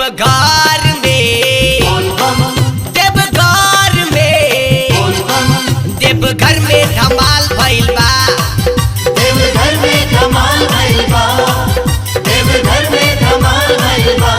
देवघर में, देवघर में, देवघर में धमाल भइल बा। देवघर में धमाल भइल बा, देवघर में धमाल भइल बा।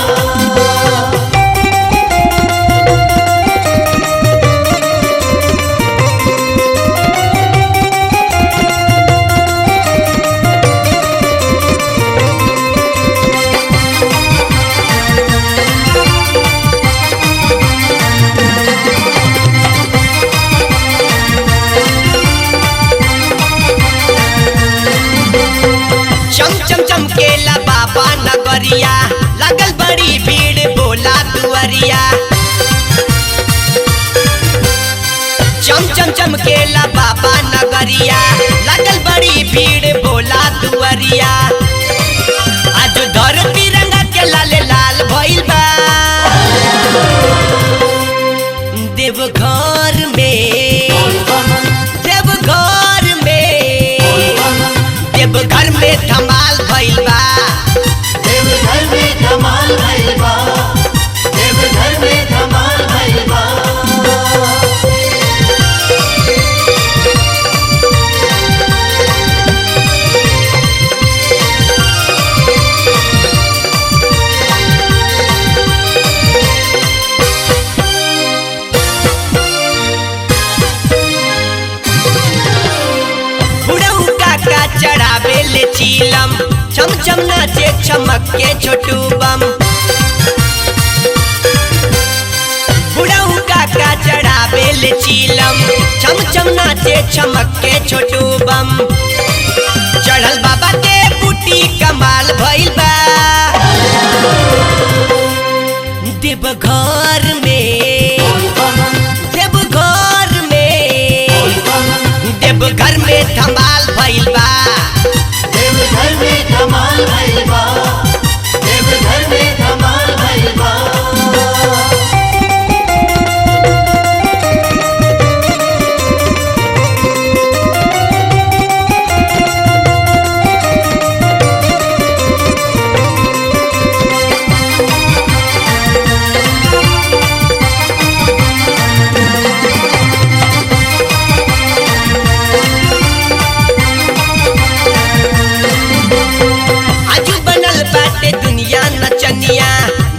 चम चम चमकेला बाबा नगरिया, लागल बड़ी भीड़ बोला दुआरिया। चम चम चमकेला बाबा नगरिया, लागल बड़ी भीड़ बोला दुआरिया। आज धरती रंगा के लाल लाल भइल बा। देवघर में, देवघर में, देवघर में धमाल भइल बा। देवघर में धमाल भइल बा, देवघर में धमाल भइल बा। बुढ़ऊ काका चढ़ावे ले चीलम, चम चम नाचे चमक के छोटू बम। बुढ़ऊ काका चढ़ावे ले चीलम, चम चम नाचे चमक के छोटू बम। चढ़ल बाबा के बूटी कमाल भइल बा। देवघर में, देवघर में, देवघर में धमाल भइल बा। देवघर में धमाल भइल बा, देवघर में धमाल भइल बा। आजू बनल बाटे दुनिया नचनिया,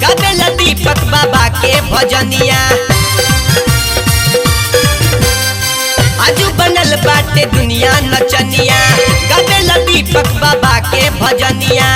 गावेला दीपक बाबा के भजनिया। आजू बनल बाटे दुनिया नचनिया, गावेला दीपक बाबा के भजनिया।